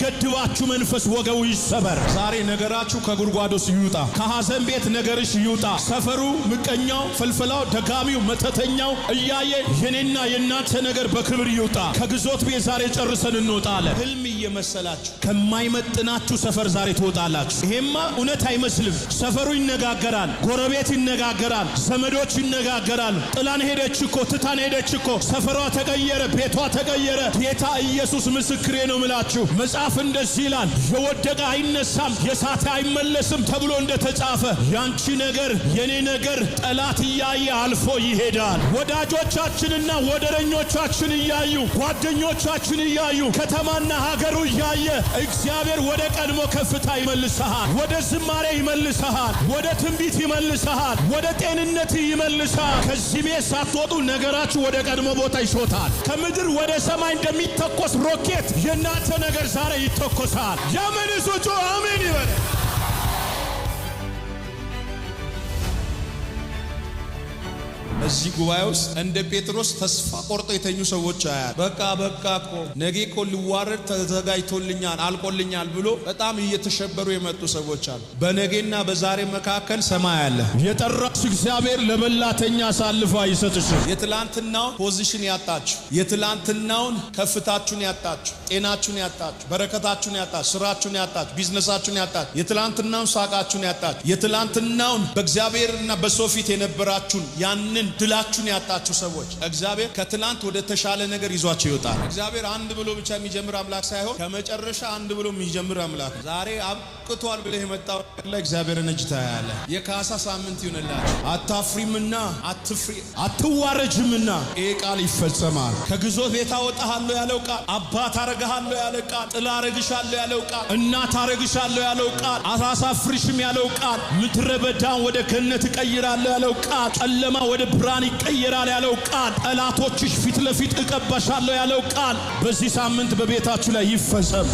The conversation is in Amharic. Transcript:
የሚገድባችሁ መንፈስ ወገቡ ይሰበር። ዛሬ ነገራችሁ ከጉድጓድ ውስጥ ይውጣ። ከሐዘን ቤት ነገርሽ ይውጣ። ሰፈሩ፣ ምቀኛው፣ ፍልፍላው፣ ደጋሚው፣ መተተኛው እያየ የኔና የእናንተ ነገር በክብር ይውጣ። ከግዞት ቤት ዛሬ ጨርሰን እንወጣለን። ህልም እየመሰላችሁ ከማይመጥናችሁ ሰፈር ዛሬ ትወጣላችሁ። ይሄማ እውነት አይመስልም። ሰፈሩ ይነጋገራል፣ ጎረቤት ይነጋገራል፣ ዘመዶች ይነጋገራል። ጥላን ሄደች እኮ፣ ትታን ሄደች እኮ፣ ሰፈሯ ተቀየረ፣ ቤቷ ተቀየረ። ጌታ ኢየሱስ ምስክሬ ነው ምላችሁ። መጽሐፍ እንደዚህ ይላል፣ የወደቀ አይነሳም፣ የሳተ አይመለስም ተብሎ እንደተጻፈ ያንቺ ነገር የኔ ነገር ጠላት እያየ አልፎ ይሄዳል። ወዳጆቻችንና ወደረኞቻችን እያዩ፣ ጓደኞቻችን እያዩ፣ ከተማና ሀገሩ እያየ እግዚአብሔር ወደ ቀድሞ ከፍታ ይመልሰሃል። ወደ ዝማሬ ይመልሰሃል። ወደ ትንቢት ይመልሰሃል። ወደ ጤንነት ይመልሰሃል። ከዚህ ቤት ሳትወጡ ነገራችሁ ወደ ቀድሞ ቦታ ይሾታል። ከምድር ወደ ሰማይ እንደሚተኮስ ሮኬት የእናንተ ነገር ዛሬ ይተኮሳል። ያመነ ሰው ጮኾ አሜን ይበል። እዚህ ጉባኤ ውስጥ እንደ ጴጥሮስ ተስፋ ቆርጦ የተኙ ሰዎች አያል። በቃ በቃ እኮ ነገ እኮ ልዋረድ ተዘጋጅቶልኛል አልቆልኛል ብሎ በጣም እየተሸበሩ የመጡ ሰዎች አሉ። በነገና በዛሬ መካከል ሰማይ አለ። የጠራሽ እግዚአብሔር ለበላተኛ አሳልፎ አይሰጥሽም። የትላንትናውን position ያጣችሁ፣ የትላንትናውን ከፍታችሁን ያጣችሁ፣ ጤናችሁን ያጣችሁ፣ በረከታችሁን ያጣችሁ፣ ስራችሁን ያጣችሁ፣ ቢዝነሳችሁን ያጣችሁ፣ የትላንትናውን ሳቃችሁን ያጣችሁ፣ የትላንትናውን በእግዚአብሔርና በሰው ፊት የነበራችሁን ያንን ድላችሁን ያጣችሁ ሰዎች እግዚአብሔር ከትላንት ወደ ተሻለ ነገር ይዟቸው ይወጣል። እግዚአብሔር አንድ ብሎ ብቻ የሚጀምር አምላክ ሳይሆን ከመጨረሻ አንድ ብሎ የሚጀምር አምላክ ነው። ዛሬ አብቅቷል ብለህ የመጣው ነገር ላይ እግዚአብሔርን እጅ ታያለህ። የካሳ ሳምንት ይሁንላችሁ። አታፍሪምና አትፍሪ፣ አትዋረጅምና ይህ ቃል ይፈጸማል። ከግዞት ቤት አወጣሃለሁ ያለው ቃል፣ አባት አረግሃለሁ ያለው ቃል፣ ጥላ አረግሻለሁ ያለው ቃል፣ እናት አረግሻለሁ ያለው ቃል፣ አላሳፍርሽም ያለው ቃል፣ ምድረ በዳን ወደ ገነት እቀይራለሁ ያለው ቃል፣ ጨለማ ወደ ብርሃን ይቀየራል ያለው ቃል፣ ጠላቶችሽ ፊት ለፊት እቀባሻለሁ ያለው ቃል በዚህ ሳምንት በቤታችሁ ላይ ይፈጸም።